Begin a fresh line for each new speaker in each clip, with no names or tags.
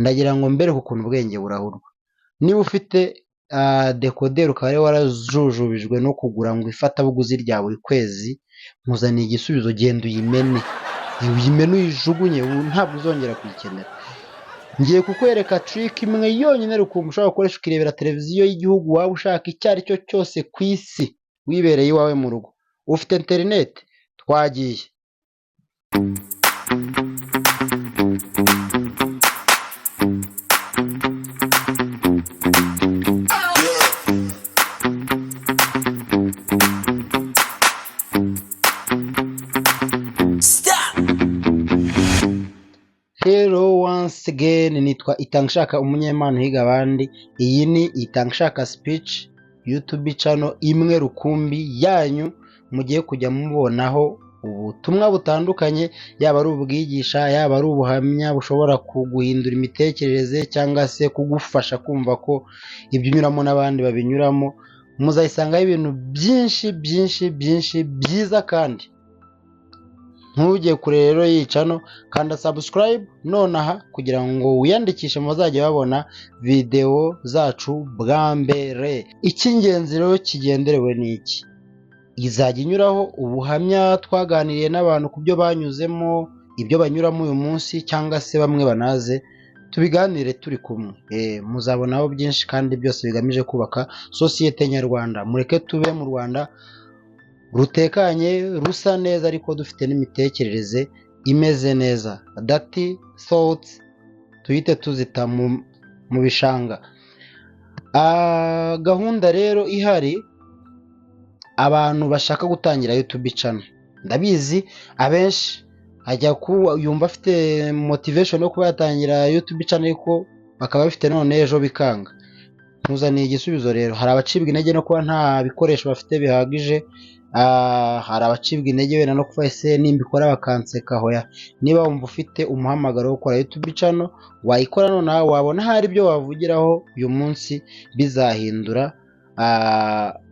Ndagira ngo mbereke ukuntu ubwenge burahurwa. Niba ufite dekoderi ukaba wari warajujubijwe no kugura ngo ifatabuguzi rya buri kwezi, nkuzaniye igisubizo: genda uyimene, uyimene uyijugunye, ubu ntabwo uzongera kuyikenera. Ngiye kukwereka trick imwe yonyine rukumbi ushobora gukoresha ukirebera televiziyo y'igihugu waba ushaka icyo ari cyo cyose ku isi, wibereye iwawe mu rugo, ufite interineti. Twagiye. Hello once again, nitwa Itangishaka umunyempano uhiga abandi. Iyi ni Itangishaka Speech YouTube channel imwe rukumbi yanyu mugiye kujya mubonaho ubutumwa butandukanye, yaba ari ubwigisha, yaba ari ubuhamya bushobora kuguhindura imitekerereze cyangwa se kugufasha kumva ko ibyo unyuramo n'abandi babinyuramo. Muzayisangaho ibintu byinshi byinshi byinshi byiza. Kandi ntujye kure rero y'iyi channel, kanda subscribe nonaha kugira ngo wiyandikishe mu bazajya babona videwo zacu bwa mbere. Icy'ingenzi rero kigenderewe ni iki: izajya inyuraho ubuhamya twaganiriye n'abantu ku byo banyuzemo, ibyo banyuramo uyu munsi, cyangwa se bamwe banaze tubiganire turi kumwe. Muzabonaho byinshi kandi byose bigamije kubaka sosiyete nyarwanda. Mureke tube mu Rwanda rutekanye, rusa neza, ariko dufite n'imitekerereze imeze neza. Dirty thoughts tuhite tuzita mu bishanga. Gahunda rero ihari, abantu bashaka gutangira YouTube channel, ndabizi abenshi ajya ku yumva afite motivation yo kuba yatangira YouTube channel, ariko bakaba bafite none ejo bikanga. Ntuzaniye igisubizo rero. Hari abacibwa intege no kuba nta bikoresho bafite bihagije, hari abacibwa intege wenda no kuba ese nimbikora bakanseka. Hoya, niba wumva ufite umuhamagaro wo gukora YouTube channel, wayikora nonaha. Wabona hari ibyo wavugiraho uyu munsi bizahindura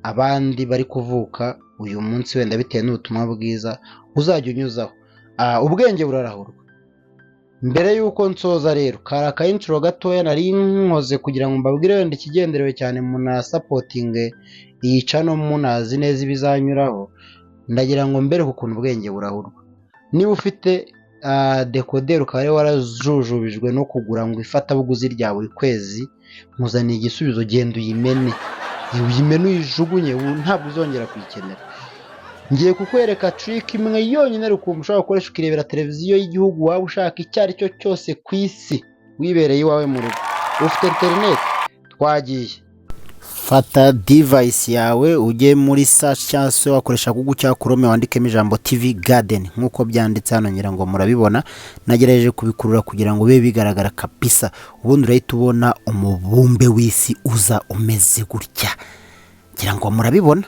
abandi bari kuvuka uyu munsi, wenda bitewe n'ubutumwa bwiza uzajya unyuzaho. Ubwenge burarahurwa. Mbere y'uko nsoza rero, kari aka intro gatoya nari nkoze kugira ngo mbabwire wenda ikigenderewe cyane, munasupportinge iyi channel munazi neza ibizanyuraho. Ndagira ngo mbereke ukuntu ubwenge burahurwa. Niba ufite dekoderi ukaba wari warajujubijwe no kugura ngo ifatabuguzi rya buri kwezi, nkuzaniye igisubizo: genda uyimene, uyimene uyijugunye, ubu ntabwo uzongera kuyikenera. Ngiye kukwereka trick imwe yonyine rukumbi ushobora gukoresha ukirebera televiziyo y'igihugu waba ushaka icyo ari cyo cyose ku isi, wibereye iwawe mu rugo, ufite interineti. Twagiye.
Fata device yawe, ujye muri search cyangwa se wakoresha Google cyangwa Chrome, wandikemo ijambo TV Garden nk'uko byanditse hano. Ngira ngo murabibona, nagerageje kubikurura kugira ngo bibe bigaragara kabisa. Ubundi urahita ubona umubumbe w'isi uza umeze gutya, ngira ngo murabibona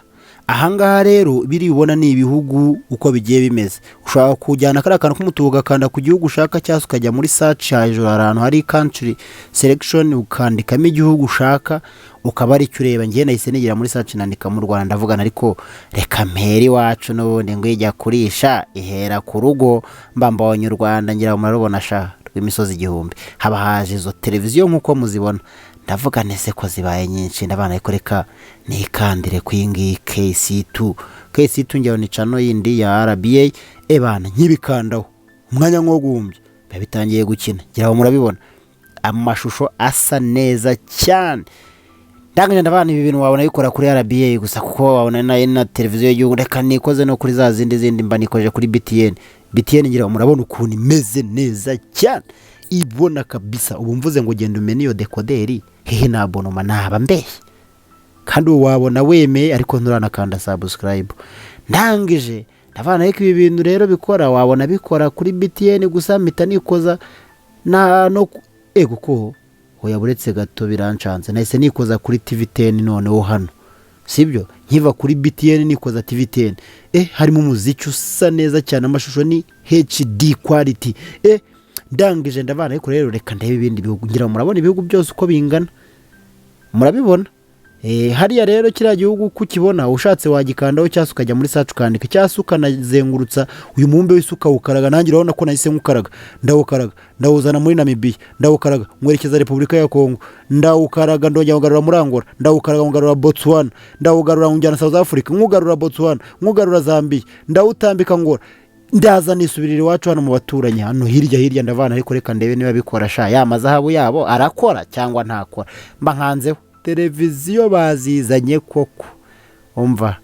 ahangaha. Rero biri ubona ni ibihugu uko bigiye bimeze. Ushobora kujyana kariya kantu k'umutuku ugakanda ku gihugu ushaka, cyangwa se ukajya muri search hejuru, hari ahantu hari country selection, ukandikamo igihugu ushaka ukaba ari cyo ureba. Ngewe nahise nigira muri search, nandika mu Rwanda, ndavugana ariko reka mpere iwacu n'ubundi ngo ijya kurisha ihera ku rugo. Mba mbonye u Rwanda, ngira ngo murarubona sha, rw'imisozi igihumbi. Haba haje izo televiziyo nk'uko muzibona. Ndavuga nese ko zibaye nyinshi, ndabana ariko reka nikandire ku iyi ngiyi KC2. KC2 ngira ni channel yindi ya RBA. Ebana, nkibikandaho umwanya nk'uwo guhumbya biba bitangiye gukina. Ngira ngo murabibona, amashusho asa neza cyane. Ndangije ndabana ibi bintu wabona bikora kuri RBA gusa, kuko wabona na televiziyo y'igihugu. Reka nikoze no kuri za zindi zindi, mba nikoje kuri BTN. BTN ngira ngo murabona ukuntu imeze neza cyane, ibona kabisa. Ubu mvuze ngo genda umene iyo dekoderi hehe na abonnement, naba mbeshye. Kandi ubu wabona wemeye ariko nturanakanda subscribe. Ndangije ndavana ariko ibi bintu rero bikora, wabona bikora kuri BTN gusa. Mpita nikoza na no ego ko hoya, buretse gato, birancanze. Nahise nikoza kuri TV 10 noneho hano, sibyo? Nkiva kuri BTN nikoza TV 10, harimo umuziki usa neza cyane, amashusho ni HD quality. Ndangije ndavana ariko rero reka ndebe ibindi bihugu. Ngira ngo murabona ibihugu byose uko bingana, murabibona. Hariya rero kiriya gihugu uko ukibona, ushatse wagikandaho cyangwa se ukajya muri search ukandika, cyangwa se ukanazengurutsa uyu mubumbe w'isi ukawukaraga. Nanjye urabona ko nahise nywukaraga, ndawukaraga, ndawuzana muri Namibiya, ndawukaraga mwerekeza Repubulika ya Kongo, ndawukaraga ndongera nywugarura muri Angola, ndawukaraga nywugarura Botswana, ndawugarura njyana South Africa, nywugarura Botswana, nywugarura Zambia, ndawutambika Angola, ndaza nisubirira iwacu hano mu baturanyi hano hirya hirya. Ndavana, ariko reka ndebe niba bikora sha, ya mazahabu yabo arakora cyangwa ntakora. Mba nkanzeho, televiziyo bazizanye koko. Umva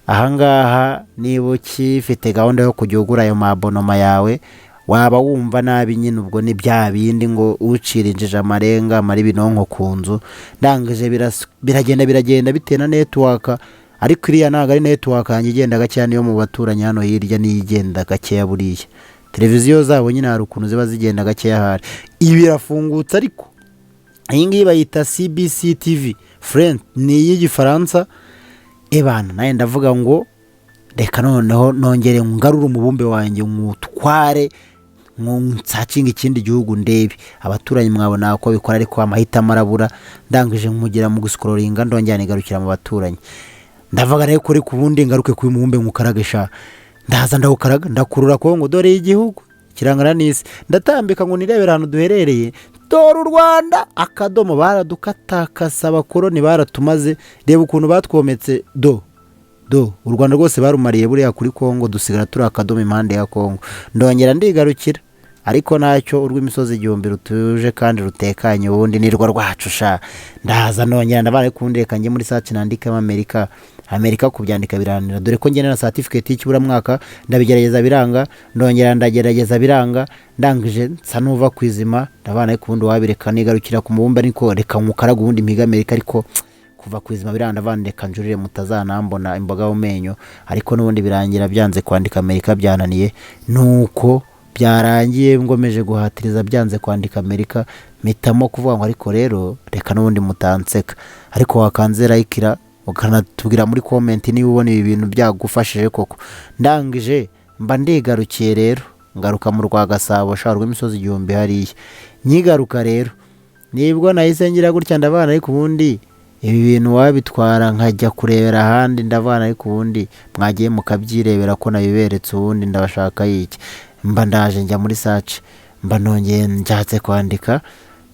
ahangaha, niba ukifite gahunda yo kujya ugura ayo ma abonnement yawe, waba wumva nabi nyine. Ubwo ni bya bindi ngo ucira injiji amarenga amara ibinonko ku nzu. Ndangije biragenda, biragenda bitewe na network, ariko iriya ntabwo ari network yanjye igenda gakeya, niyo mu baturanyi hano hirya niyo igenda gakeya. Buriya televiziyo zabo nyine hari ukuntu ziba zigenda gakeya. Ahari ibi birafungutse, ariko iyi ngiyi bayita CBC TV French, ni iy'Igifaransa. Ebana nawe ndavuga ngo reka noneho nongere ngarure umubumbe wanjye nywutware, nsacinga ikindi gihugu ndebe. Abaturanyi mwabona ko bikora, ariko amahitamo arabura. Ndangije nkugira mu guscrollinga, ndongera nigarukira mu baturanyi. Ndavuga rero kuri ku bundi ngaruke ku mubumbe nywukarage sha. Ndaza ndawukaraga, ndakurura Kongo, dore y'igihugu kirangana n'isi. Ndatambika ngo nirebere ahantu duherereye, dore u Rwanda akadomo. Baradukatakasa, abakoroni baratumaze. Reba ukuntu batwometse, do do u Rwanda rwose barumariye buriya kuri Kongo, dusigara turi akadomo impande ya Kongo. Ndongera ndigarukira, ariko ntacyo, urw'imisozi igihumbi rutuje kandi rutekanye ubundi nirwo rwacu sha. Ndaza nongera ndabaye kundi, reka njye muri search nandikemo Amerika. Amerika kubyandika birananira, dore ko ngenda na certificate y'ikiburamwaka. Ndabigerageza biranga, ndongera ndagerageza biranga. Ndangije nsa n'uva ku izima, ndabana ariko ubundi wabireka nigarukira ku mubumbe, ariko reka nywukaraga ubundi mpiga Amerika. Ariko kuva ku izima biranga, ndavana reka njurire mutazanambona imboga mu menyo. Ariko n'ubundi birangira byanze, kwandika Amerika byananiye. Nuko byarangiye ngomeje guhatiriza, byanze kwandika Amerika. Mpitamo kuvuga ngo ariko rero reka n'ubundi mutanseka, ariko wakanze like ukanatubwira muri comment niba ubona ibi bintu byagufashije koko. Ndangije mba ndigarukiye rero, ngaruka mu rwa Gasabo sha, rw'imisozi igihumbi hariya. Nyigaruka rero nibwo nahise ngira gutya, ndabana ariko ubundi ibi bintu wabitwara nkajya kurebera ahandi. Ndavana ariko ubundi mwagiye mukabyirebera ko nabiberetse, ubundi ndabashaka iki? Mba ndaje njya muri search, mba nongeye nshatse kwandika,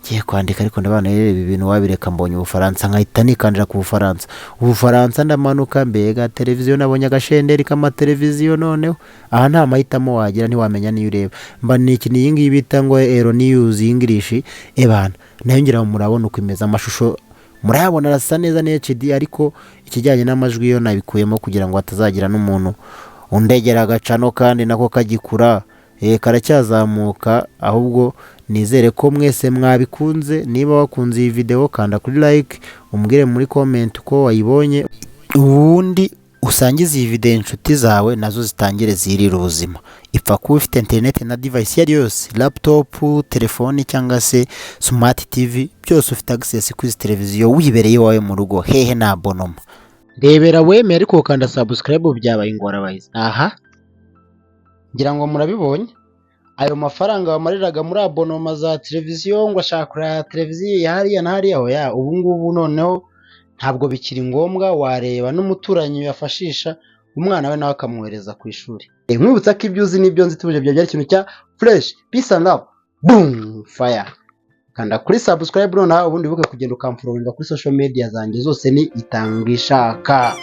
ngiye kwandika, ariko ndabana rero ibi bintu wabireka. Mbonye Ubufaransa, nkahita nikandira ku Bufaransa. Ubufaransa ndamanuka, mbega televiziyo! Nabonye agashenderi k'amateleviziyo. Noneho aha nta mahitamo wagira, ntiwamenya niyo ureba. Mba niki ni iyi ngiyi bita ngo Euronews English. Ebana nayo ngira ngo murabona uko imeze, amashusho murayabona arasa neza, ni HD, ariko ikijyanye n'amajwi yo nabikuyemo kugira ngo hatazagira n'umuntu undegera agacano, kandi nako kagikura, karacyazamuka. Ahubwo nizere ko mwese mwabikunze. Niba wakunze iyi video, kanda kuri like, umbwire muri comment uko wayibonye, ubundi usangize iyi video inshuti zawe nazo zitangire zirire ubuzima. Ipfa kuba ufite internet na device iyo ari yo yose, laptop, telefoni cyangwa se smart TV, byose ufite access kuri izi televiziyo wibereye iwawe mu rugo. Hehe na abonnement?
Rebera wemeye, ariko ukanda subscribe byabaye ingorabahizi. Aha ngira ngo murabibonye, ayo mafaranga bamariraga muri abonnement za televiziyo ngo ashaka kureba televiziyo ya hariya na hariya, oya, ubu ngubu noneho ntabwo bikiri ngombwa. Wareba n'umuturanyi yafashisha umwana we nawe akamwohereza ku ishuri. Nkwibutsa ko ibyo uzi n'ibyo nzi tuje byari ikintu cya fresh. Peace and love, boom fire. Kanda kuri subscribe nonaha, ubundi wibuke kugenda ukamfollowinga kuri social media zanjye zose, ni Itanga Ishaka.